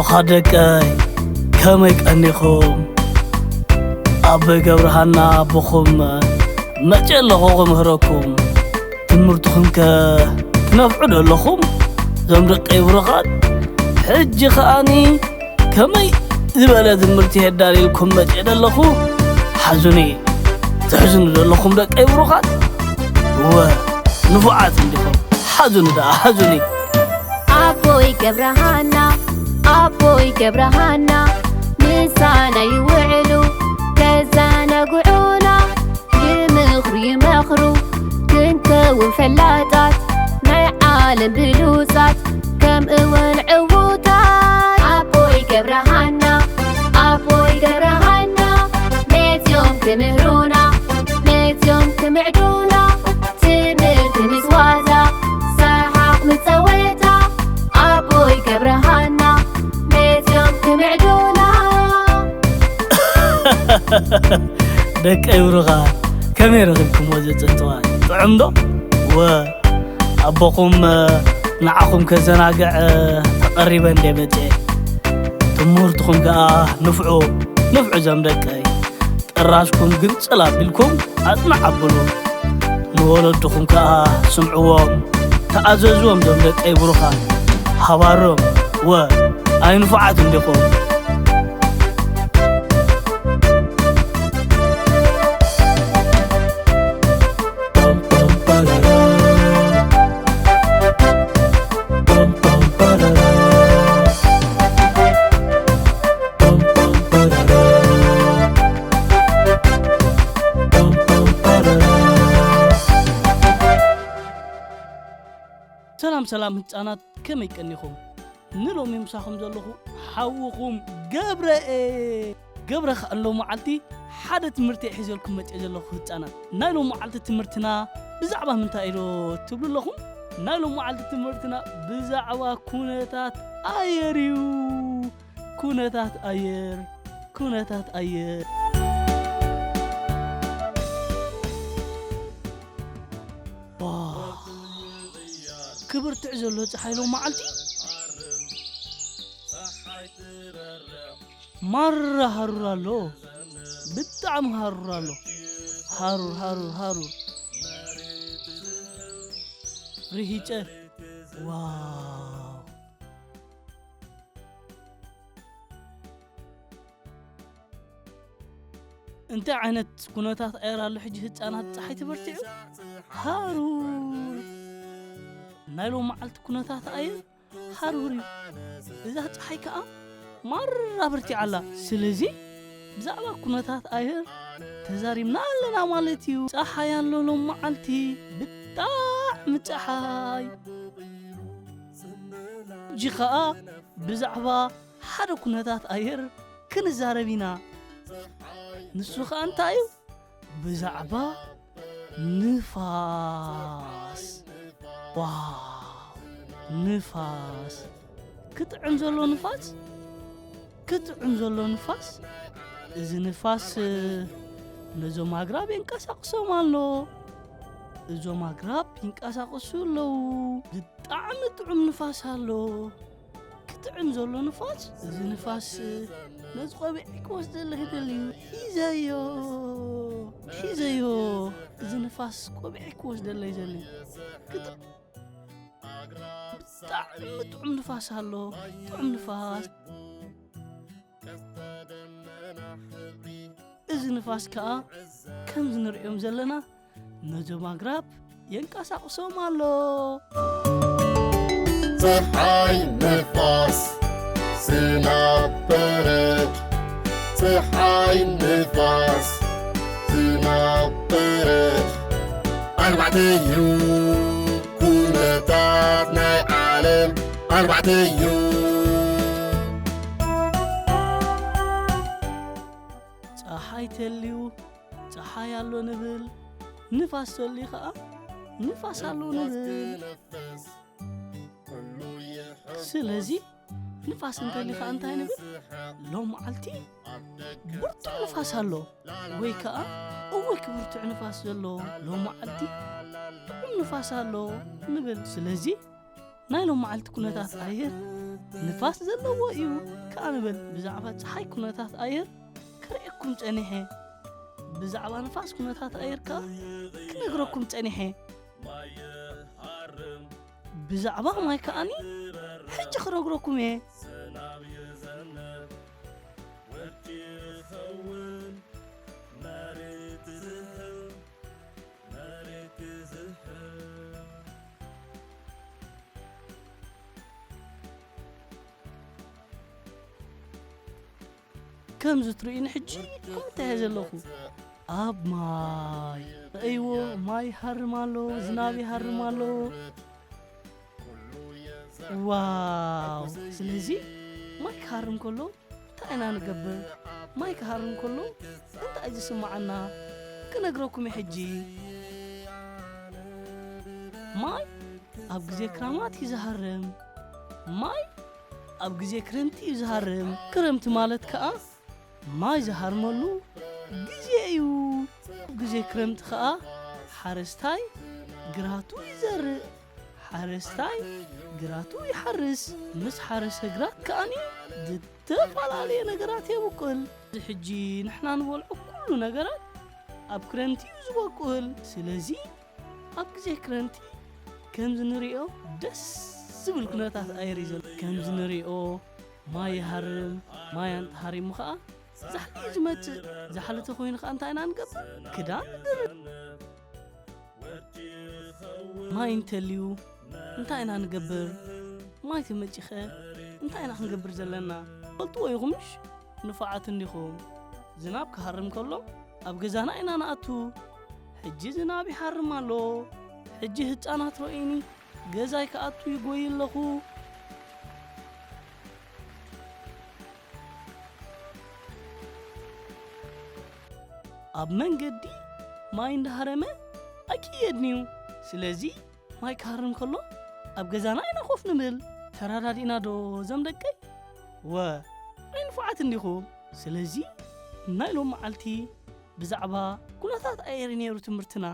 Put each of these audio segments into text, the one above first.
ኦኻ ደቀይ፣ ከመይ ቀኒኹም? ኣቦይ ገብረሃና ኣቦኹም መጺአ ኣለኹ ክምህረኩም። ትምህርትኹም ከ ትነፍዑ ዶ ኣለኹም? እዞም ደቀይ ብሩኻት፣ ሕጂ ከኣኒ ከመይ ዝበለ ትምህርቲ የዳልየልኩም መጺአ ዶ ኣለኹ? ሓዙኒ፣ ትሕዝኑ ዶ ኣለኹም ደቀይ ብሩኻት? እወ፣ ንፉዓት እንዲኹም። ሓዙኒ ደኣ፣ ሓዙኒ። ኣቦይ ገብረሃና፣ ኣቦይ ገብረሃና፣ ምሳና ይውዕሉ፣ ከዘናግዑና፣ ይምኽሩ፣ ይመኽሩ፣ ክንከውን ፈላጣት፣ ናይ ዓለም ብሉጻት፣ ከምኡውን ዕዉታት። ኣቦይ ገብረሃና፣ ኣቦይ ገብረሃና፣ መጺኦም ክምህሩና፣ መጺኦም ክምዕዱና፣ ትምህርቲ ምስ ዋዛ፣ ሰሓቕ ምስ ጸወታ፣ ኣቦይ ገብረሃና፣ መጺኦም ክምዕዱና። ደቀይ ብሩኻ፣ ከመይ ረኺብኩምዎ እዚ ጽንጽዋይ? ጥዑም ዶ? ወ፣ ኣቦኹም፣ ንዓኹም ከዘናግዕ ተቐሪበ እንደ መጽኤ። ትምህርትኹም ከኣ ንፍዑ፣ ንፍዑ እዞም ደቀይ። ጥራዝኩም ግንጽል ኣቢልኩም ኣጽንዕ ኣብሉ። ንወለድኹም ከኣ ስምዕዎም፣ ተኣዘዝዎም። ዞም ደቀይ ብሩኻት፣ ሃባሮም፣ ወ፣ ኣይንፉዓት እንዲኹም። ሰላም ሰላም ህጻናት፣ ከመይ ቀኒኹም? ንሎሚ ምሳኹም ዘለኹ ሓውኹም ገብረ እየ። ገብረ ከኣ ሎሚ መዓልቲ ሓደ ትምህርቲ እየ ሒዘልኩም መጽየ ዘለኹ ህጻናት። ናይ ሎሚ መዓልቲ ትምህርትና ብዛዕባ ምንታይ እዩ ዶ ትብሉ ኣለኹም? ናይ ሎሚ መዓልቲ ትምህርትና ብዛዕባ ኩነታት ኣየር እዩ። ኩነታት ኣየር፣ ኩነታት ኣየር። ዋው! ክብርትዕ ዘሎ ጸሓይ ሎሚ መዓልቲ ማራ ሃሩር ኣሎ። ብጣዕሚ ሃሩር ኣሎ። ሃሩር፣ ሃሩር፣ ሃሩር። ርሂጨ። ዋው! እንታይ ዓይነት ኩነታት ኣየር ኣሎ ሕጂ ህጻናት? ጸሓይ ተበርቲዑ? ሃሩር። ናይ ሎም መዓልቲ ኩነታት ኣየር ሃሩር እዩ። እዛ ጸሓይ ከኣ ማራ በርቲዓ ኣላ። ስለዚ ብዛዕባ ኩነታት ኣየር ተዛሪብና ኣለና ማለት እዩ። ጸሓይ ኣሎ ሎም መዓልቲ፣ ብጣዕሚ ጸሓይ። ሕጂ ከኣ ብዛዕባ ሓደ ኩነታት ኣየር ክንዛረብ ኢና። ንሱ ኸኣ እንታይ እዩ? ብዛዕባ ንፋስ። ዋው! ንፋስ! ክጥዕም ዘሎ ንፋስ! ክጥዕም ዘሎ ንፋስ! እዚ ንፋስ ነዞም ኣግራብ የንቀሳቕሶም ኣሎ። እዞም ኣግራብ ይንቀሳቐሱ ኣለዉ። ብጣዕሚ ጥዑም ንፋስ ኣሎ። ክጥዕም ዘሎ ንፋስ፣ እዚ ንፋስ ነዚ ቆቢዐይ ክወስደለይ ይደሊ እዩ። ሒዘዮ፣ ሒዘዮ። እዚ ንፋስ ቆቢዐይ ክወስደለይ ይደሊ እዩ። ክጥ-፣ ብጣዕሚ ጥዑም ንፋስ ኣሎ። ጥዑም ንፋስ። እዚ ንፋስ ከኣ ከምዚ ንርእዮም ዘለና ነዞም ኣግራብ የንቀሳቕሶም ኣሎ። ጸሓይ፣ ንፋስ፣ ዝናብ፣ በረድ። ጸሓይ፣ ንፋስ፣ ዝናብ፣ በረድ። ኣርባዕተ እዩ ኩነታት ናይ ዓለም፣ ኣርባዕተ እዩ። ጸሓይ ተልዩ ጸሓይ ኣሎ ንብል፣ ንፋስ ተልዩ ኸኣ ንፋስ ኣሎ ንብል። ስለዚ ንፋስ እንተልዩ ኸኣ እንታይ ንብል? ሎም መዓልቲ ብርቱዕ ንፋስ ኣሎ፣ ወይ ከኣ እወ፣ ክብርቱዕ ንፋስ ዘሎ፣ ሎም መዓልቲ ጥዑም ንፋስ ኣሎ ንብል። ስለዚ ናይ ሎም መዓልቲ ኩነታት ኣየር ንፋስ ዘለዎ እዩ ከኣ ንብል። ብዛዕባ ጸሓይ ኩነታት ኣየር ከርእየኩም ጸኒሐ። ብዛዕባ ንፋስ ኩነታት ኣየር ከኣ ክነግረኩም ጸኒሐ። ብዛዕባ ማይ ከኣኒ ሕጂ ክነግረኩም እየ። ከምዚ ትርእዩኒ ሕጂ ከምታይ እየ ዘለኹ? ኣብ ማይ። ረእይዎ፣ ማይ ይሃርም ኣሎ፣ ዝናብ ይሃርም ኣሎ። ዋው! ስለዚ ማይ ክሃርም ከሎ እንታይ ኢና ንገብር? ማይ ክሃርም ከሎ እንታይ እዩ ዝስምዓና? ክነግረኩም እየ ሕጂ። ማይ ኣብ ግዜ ክራማት እዩ ዝሃርም። ማይ ኣብ ግዜ ክረምቲ እዩ ዝሃርም። ክረምቲ ማለት ከኣ ማይ ዝሃርመሉ ግዜ እዩ። ኣብ ግዜ ክረምቲ ከኣ ሓረስታይ ግራቱ ይዘርእ። ሓረስታይ ግራቱ ይሓርስ። ምስ ሓረሰ ግራት ከኣኒ ዝተፈላለየ ነገራት የብቁል። እዚ ሕጂ ንሕና ንበልዖ ኩሉ ነገራት ኣብ ክረምቲ እዩ ዝበቁል። ስለዚ ኣብ ግዜ ክረምቲ ከምዚ ንሪኦ ደስ ዝብል ኩነታት ኣየር እዩ ዘሎ። ከምዚ ንሪኦ ማይ ይሃርም፣ ማይ ኣንተሃሪሙ ኸኣ ዛሕሊ እዩ ዝመጽእ። ዛሕሊ ተኾይኑ ኸኣ እንታይ ኢና ንገብር? ክዳን ንድርብ። ማይ እንተልዩ እንታይ ኢና ንገብር? ማይ ተመጺኸ እንታይ ኢና ክንገብር ዘለና? ፈልጥዎ ኢኹምሽ? ንፉዓት እንዲኹም። ዝናብ ክሃርም ከሎ ኣብ ገዛና ኢና ንኣቱ። ሕጂ ዝናብ ይሃርም ኣሎ። ሕጂ ህጻናት ረእዩኒ ገዛይ ክኣቱ ይጎይ ኣለኹ። ኣብ መንገዲ ማይ እንዳሃረመ ኣይክየድን እዩ። ስለዚ ማይ ክሃርም ከሎ ኣብ ገዛና ኢና ኮፍ ንብል። ተረዳዲእና ዶ እዞም ደቀይ? ወ፣ ኣይ ንፉዓት እንዲኹም። ስለዚ ናይ ሎም መዓልቲ ብዛዕባ ኩነታት ኣየር ነይሩ ትምህርትና።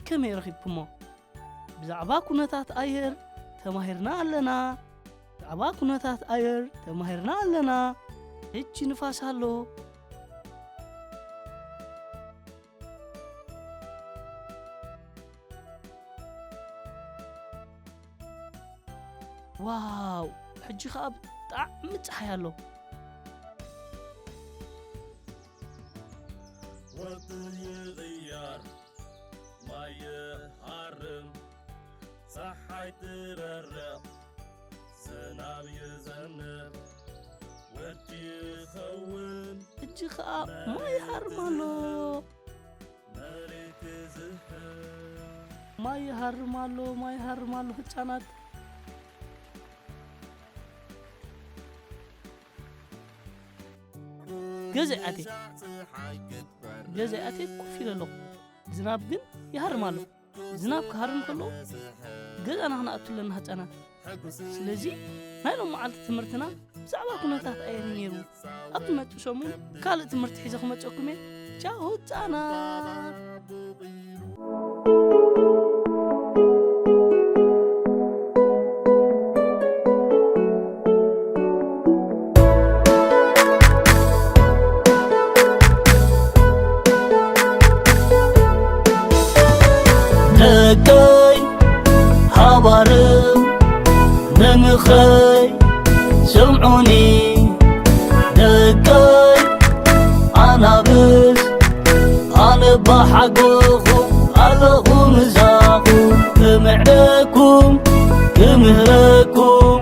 ከመይ ረኺብኩሞ? ብዛዕባ ኩነታት ኣየር ተማሂርና ኣለና። ብዛዕባ ኩነታት ኣየር ተማሂርና ኣለና። ሕጂ ንፋስ ኣሎ። ዋው! ሕጂ ኸኣ ብጣዕሚ ጸሓይ ኣሎ። ወቕቲ ይቕየር፣ ማይ ይሃርም፣ ጸሓይ ትበርቕ፣ ዝናብ ይዘንብ፣ ወርቂ ይኸውን። ሕጂ ኸኣ ማይ ይሃርም ኣሎ። መሬት ትዝሕል። ማይ ይሃርም ኣሎ፣ ማይ ይሃርም ኣሎ ህጻናት። ገዛ ኣትየ፣ ገዛ ኣትየ ኮፍ ኢለ ኣለኹ። ዝናብ ግን ይሃርም ኣሎ። ዝናብ ክሃርም ከሎ ገዛና ክንኣቱ ኣለና ህጻናት። ስለዚ ናይ ሎም መዓልቲ ትምህርትና ብዛዕባ ኩነታት ኣየር እዩ ነይሩ። ኣብ ዝመጽእ ሰሙን ካልእ ትምህርቲ ሒዘ ክመጸኩም እየ። ቻው ህጻናት። ደቀይ ሃባርም ንምኸይ ስምዑኒ ደቀይ ኣናብስ ኣነ ባሓጎኹም ኣለኹ ምሳኹም ክምዕደኩም ክምህረኩም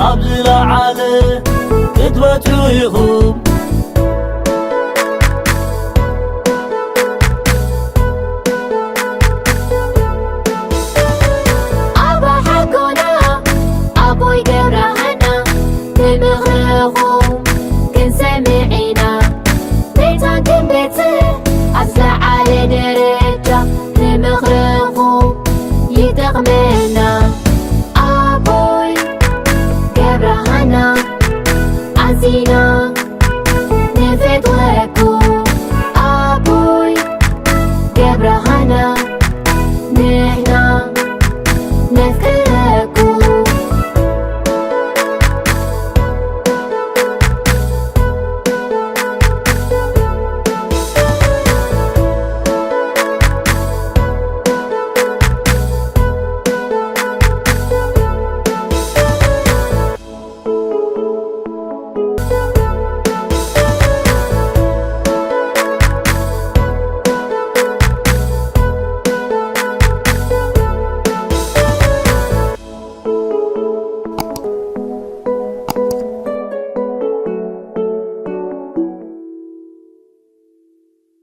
ኣብ ዝለዓለ ክትበጽሑ ኢኹም።